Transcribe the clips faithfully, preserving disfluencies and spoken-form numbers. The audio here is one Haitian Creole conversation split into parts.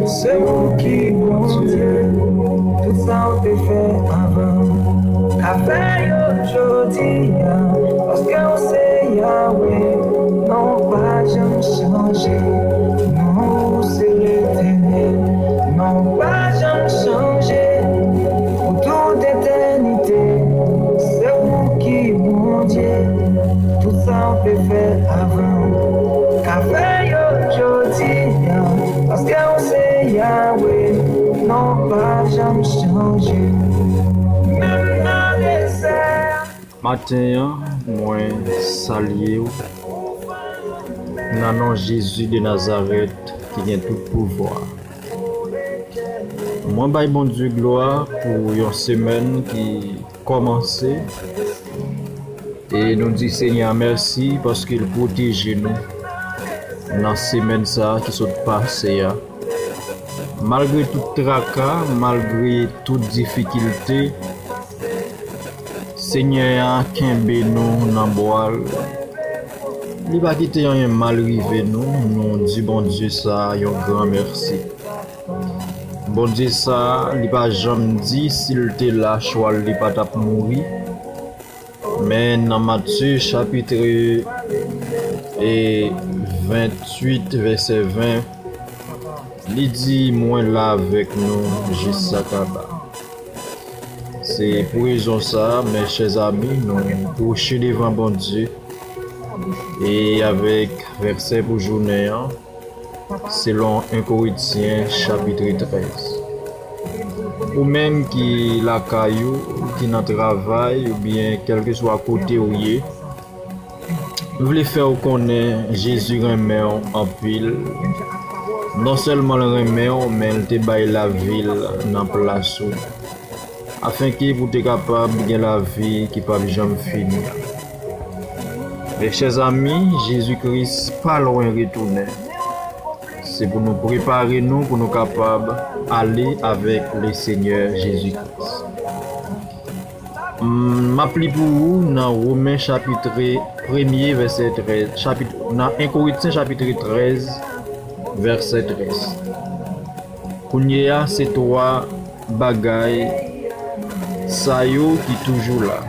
Se ou ki Bondye, tout sa ou te fè avan. Ka fè yo jodi a, paske ou se Yahweh, non ou pa janm chanje. Non ou se Letènèl, non ou pa janm chanje. Pou tout etènite, se ou ki Bondye, tout sa ou te fè avan. Ka fè yo jodi a, paske ou se Yahweh, non ou pa janm chanje. Menm nan dezè. Maten an, mwen salye w nan non Jezi de Nazarèt ki gen tout pouvwa. Mwen bay Bondye glwa pou yon semèn ki kòmanse. E nou di Senyè a mèsi paske l pwoteje nou nan semèn sa a ki sot pase a. Malgre tout traka, malgre tout difikilte, Senyè a kenbe nou nan bra l. Li pa kite anyen mal rive nou, nou di Bondye sa a yon gran mèsi. Bondye sa a, li pa janm di si l te la, chwal li pa t ap mouri. Men nan Matye chapit e venntuit, vèsè ven, li di, "Mwen la avèk nou jis sa kaba." Se pou rezon sa a, mes chers amis, nou pwoche devan Bondye e avèk vèsè pou jounen an, selon en Korentyen chapit trèz. Ou menm ki lakay ou, ki nan travay, oubyen kèlkeswa kote ou ye, m vle fè w konnen Jezi renmen w anpil. Non sèlman l renmen w, men l te bay lavi l nan plas ou, afenke pou w te kapab gen lavi ki p ap janm fini. Mes chers amis, Jezi Kris pa lwen retounen. Se pou nou prepare nou pou nou kapab ale avèk le Senyè Jezi Kris. M ap li pou ou nan Women chapit premye, vèsè trèz, chapit, nan en Korentyen chapit trèz, vèsè trèz. Kounye a, se twa bagay sa yo ki toujou la.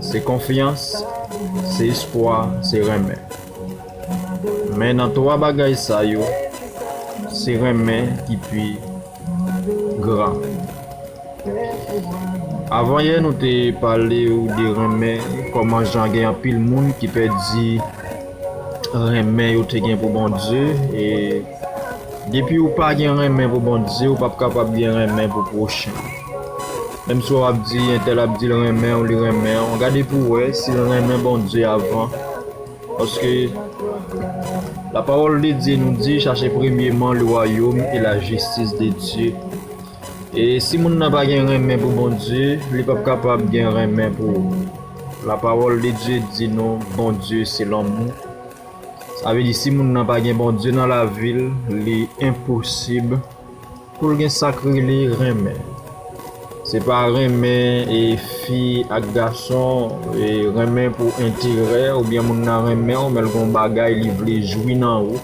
Se konfyans, se espwa, se renmen. Men nan twa bagay sa yo, se renmen ki pi gran. Avanyè nou te pale w de renmen, kòman jan gen anpil moun ki pèdi renmen yo te gen pou Bondye. E depi ou pa gen renmen pou Bondye, ou p ap kapab gen renmen pou pwochen. Menm si w ap di, entèl ap di l renmen w, li renmen w, gade pou w wè si l renmen Bondye avan. Paske la parole de Dieu nous dit, cherchez premièrement le royaume et la justice de Dieu. E si moun nan pa gen renmen pou Bondye, li p ap kapab gen renmen pou ou. La parole de Dieu di nou, Bondye se lanmou. Sa vle di, si moun nan pa gen Bondye nan lavi l, li enposib pou l gen sa k rele renmen. Se pa renmen e fi ak gason, e renmen pou enterè, oubyen moun nan renmen w, men l gon bagay li vle jwi nan ou.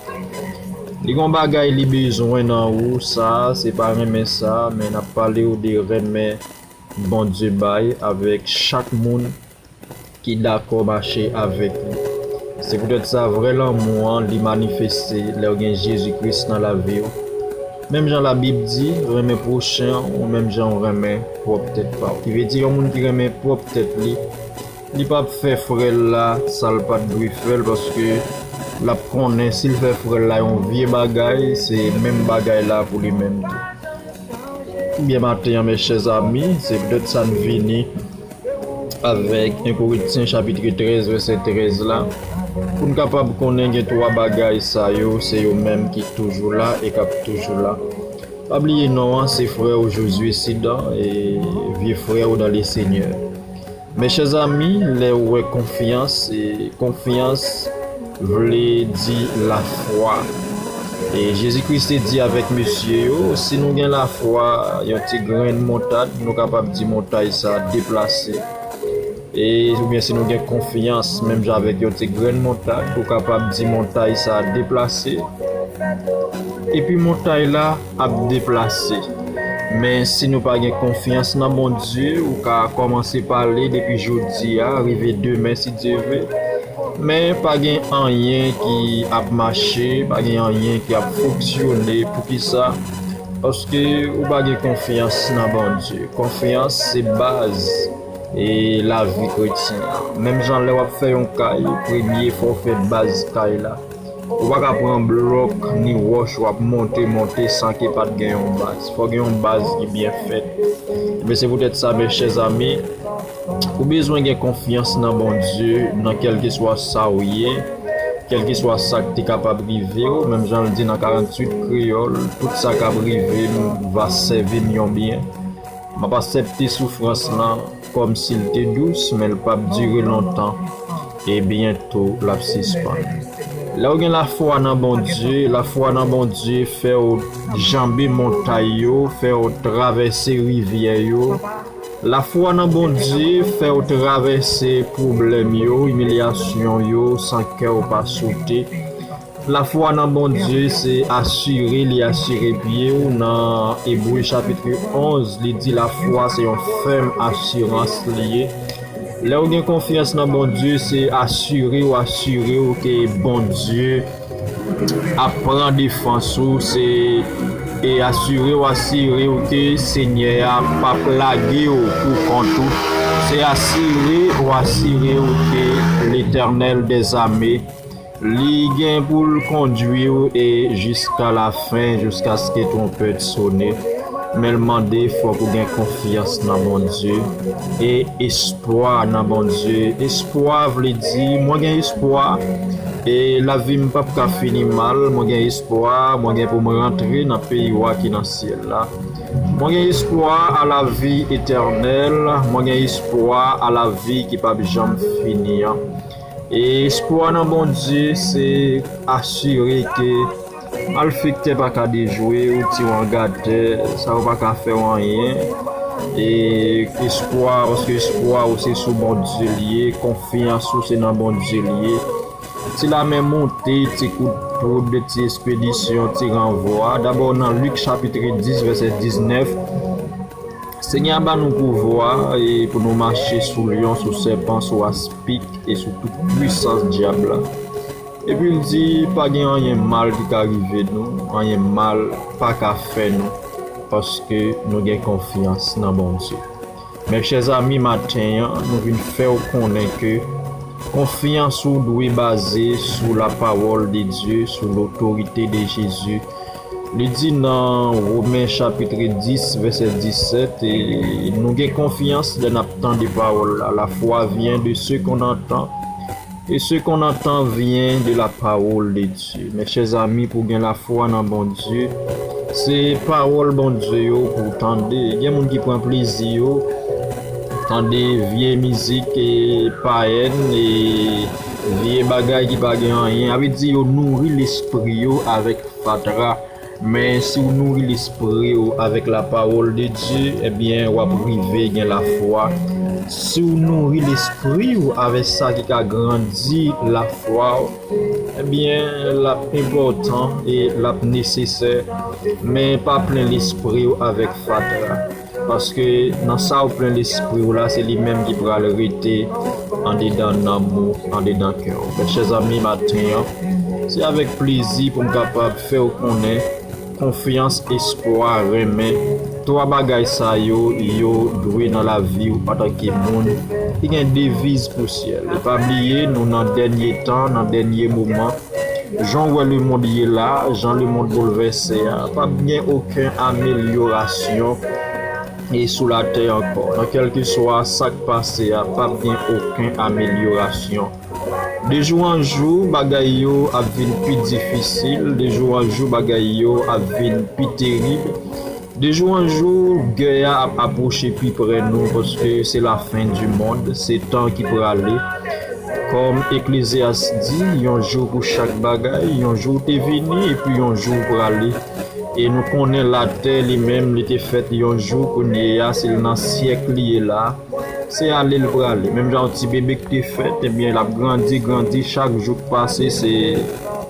Li gon bagay li bezwen nan ou, sa, se pa renmen sa, men n ap pale w de renmen Bondye bay avèk chak moun ki dakò mache avèk li. Se poutèt sa, vrè lanmou an, li manifeste lè w gen Jezi Kris nan lavi w. Menm jan Labib di, renmen pwochen w menm jan w renmen pwòp tèt pa w. Ki vle di, yon moun ki renmen pwòp tèt li, li p ap fè frè l la sa l pa t dwe fè l, paske l ap konnen si l fè frè l la yon vye bagay, se menm bagay la pou li menm tou. Byen maten an, mes chers amis, se poutèt sa n vini avèk en Korentyen chapit trèz, vèsè trèz la, pou n kapab konnen gen twa bagay sa yo, se yo menm ki toujou la e k ap toujou la. Pa bliye non an, se frè w Josué Sidan, e vye frè w dans le Seigneur. Mes chers amis, lè w wè konfyans, e konfyans vle di lafwa. E Jezi Kris te di avèk mesye yo, si nou gen lafwa yon ti grenn montad, nou kapab di montay sa deplase. E oubyen si nou gen konfyans menm jan avèk yon ti grenn montad, ou kapab di montay sa deplase. Epi montay la ap deplase. Men si nou pa gen konfyans nan Bondye, ou ka kòmanse pale depi jodi a, rive demen si Dye vle. Men pa gen anyen ki ap mache, pa gen anyen ki ap fonksyone. Poukisa? Paske ou pa gen konfyans nan Bondye. Konfyans se baz e lavi kretyen an. Menm jan lè w ap fè yon kay, premye fò w fè baz kay la. Ou pa ka pran blòk ni wòch w ap monte, monte san ke pa t gen yon baz. Fò gen yon baz ki byen fèt. Ebyen, se poutèt sa, mes chers amis, ou bezwen gen konfyans nan Bondye, nan kèlkeswa sa w ye, kèlkeswa sa k te kapab rive w, menm jan l di nan karanntuit kreyòl, tout sa k ap rive m va sèvi m yon byen. M ap aksepte soufrans lan kòmsi l te dous, men l p ap dire lontan, e byento l ap sispann. Lè w gen lafwa nan Bondye, lafwa nan Bondye fè w janbe montay yo, fè w travèse rivyè yo. Lafwa nan Bondye fè w travèse pwoblèm yo, imilyasyon yo, san kè w pa sote. Lafwa nan Bondye se asire, li asire pye w. Nan Ebre chapit onz, li di lafwa se yon fèm asirans li ye. Lè w gen konfyans nan Bondye, se asire w, asire w ke Bondye ap pran defans ou, se e asire w, asire w ke Senyè a p ap lage w pou kont ou. Se asire w, asire w ke Letènèl dèzame, li gen pou l kondui w e jiska lafen, jiskaske twonpèt sone. Men l mande fòk ou gen konfyans nan Bondye e espwa nan Bondye. Espwa vle di, mwen gen espwa e lavi m p ap ka fini mal. Mwen gen espwa, mwen gen pou m rantre nan peyi wa ki nan syèl la. Mwen gen espwa a lavi etènèl. Mwen gen espwa a lavi ki p ap janm fini an. E espwa nan Bondye se asire ke malfektè pa ka dejwe w, tiye w angatè, sa yo pa ka fè w anyen. E espwa, paske espwa ou se sou Bondye l ye, konfyans ou se nan Bondye l ye. Ti lame monte, ti kout poud, ti espedisyon, ti ranvwa. Dabò nan Lik chapit dis, vèsè diznèf, Senyè a ba nou pouvwa e pou nou mache sou lyon, sou sèpan, sou aspik e sou tout pwisans dyab la. Epi l di, pa gen anyen mal ki ka rive nou, anyen mal pa ka fè nou, paske nou gen konfyans nan Bondye. Mes chers amis, maten an, nou vin fè w konnen ke konfyans ou dwe baze sou la parole de Dieu, sou l'autorité de Jésus. Li di nan Women chapit dis, vèsè disèt, e nou gen konfyans lè n ap tande pawòl la. La foi vient de ce qu'on entend, et ce qu'on entend vient de la parole de Dieu. Mes chers amis, pou gen lafwa nan Bondye, se pawòl Bondye yo pou w tande. Gen moun ki pran plezi yo tande vye mizik e payèn e vye bagay ki pa gen anyen. Sa vle di yo nouri lespri yo avèk fatra. Men si w nouri lespri w avèk la parole de Dieu, ebyen, w ap rive gen lafwa. Si w nouri lespri w avèk sa ki ka grandi lafwa w, ebyen, l ap enpòtan e l ap nesesè. Men pa plen lespri w avèk fatra. Paske nan sa w plen lespri w la, se li menm ki pral rete andedan nanm ou, andedan kè w. Mes chers amis, maten an, se avèk plezi pou m kapab fè w konnen konfyans, espwa, renmen. Twa bagay sa yo, yo dwe nan lavi w antanke moun ki gen deviz pou syèl. E pa bliye, nou nan dènye tan, nan dènye moman. Jan w wè lemonn ye la, jan lemonn boulvèse a, p ap gen okenn amelyorasyon e sou latè ankò. Nan kèlkeswa sa k pase a, p ap gen okenn amelyorasyon. De jou an jou, bagay yo ap vin pi difisil. De jou an jou, bagay yo ap vin pi terib. De jou an jou, gè a ap apwoche pi pre nou, paske se la fin du monde, se tan ki prale. Kòm Eklezyas di, yon jou pou chak bagay, yon jou te vini, epi yon jou prale. E nou konnen latè li menm, li te fèt yon jou, kounye a, se l nan syèk li ye la. Se ale l prale. Menm jan yon ti bebe ki te fèt, ebyen, l ap grandi, grandi, chak jou k pase, se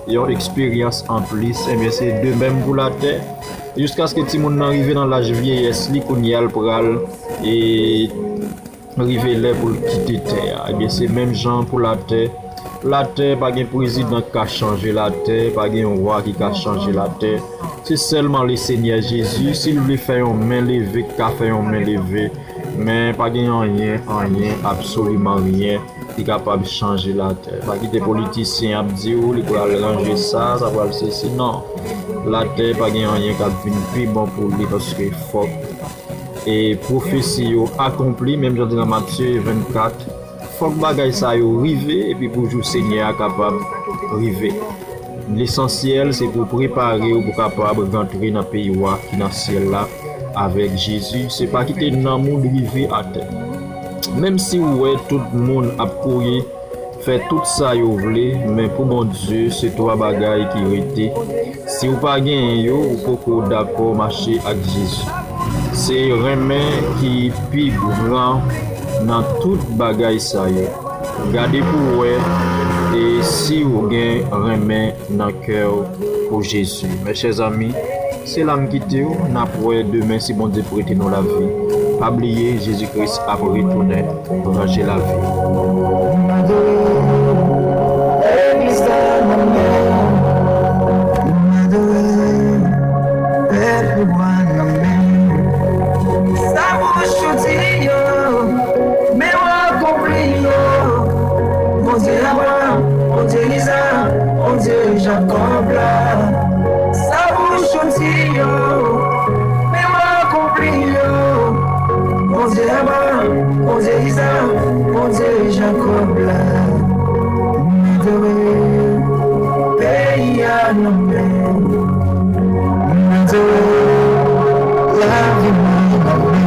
yon eksperyans anplis, ebyen se de menm pou latè. Jiskaske timoun nan rive nan laj vyeyès li, kounye a l pral e rive lè pou l kite tè a. Ebyen se menm jan pou latè. Latè, pa gen prezidan ki ka chanje latè, pa gen wa ki ka chanje latè. Se sèlman Lesenyè Jezi, si l vle fè yon men leve, ki ka fè yon men leve. Men pa gen anyen, anyen, absoliman ryen ki kapab chanje latè. Pa kite politisyen ap di w li pral ranje sa, sa pral sesi. Non. Latè pa gen anyen k ap vin pi bon pou li, paske fòk e pwofesi yo akonpli, menm jan di nan Matye vennkat. Fòk bagay sa yo rive, epi pou jou Senyè a kapab rive. Lesansyèl, se pou prepare w pou kapab rantre nan peyi wa ki nan syèl la avèk Jezi. Se pa kite nanm ou rive atè. Menm si w wè tout moun ap kouri fè tout sa yo vle, men pou Bondye, se twa bagay ki rete. Si w pa genyen yo, ou poko dakò mache ak Jezi. Se renmen ki pi gran nan tout bagay sa yo. Gade pou w wè e si w gen renmen nan kè w pou Jezi. Mes chers amis, se la m kite w, n ap wè demen si Bondye prete nou lavi. Pa bliye, Jezi Kris ap retounen. Ranje lavi. M adore w, legliz la nan men w. M adore w, pèp ou a nan men w. Sa bouch ou di yo, men w akonpli yo. Bondye Abraram, Bondye Izarak, Bondye Jakòb la. Sa bouch ou di yo, men w akonpli yo. Bondye Abraram, Bondye Izarak, Bondye Jakòb la. M adore w, peyi a nan men w. M adore w, lavi mwen nan men w.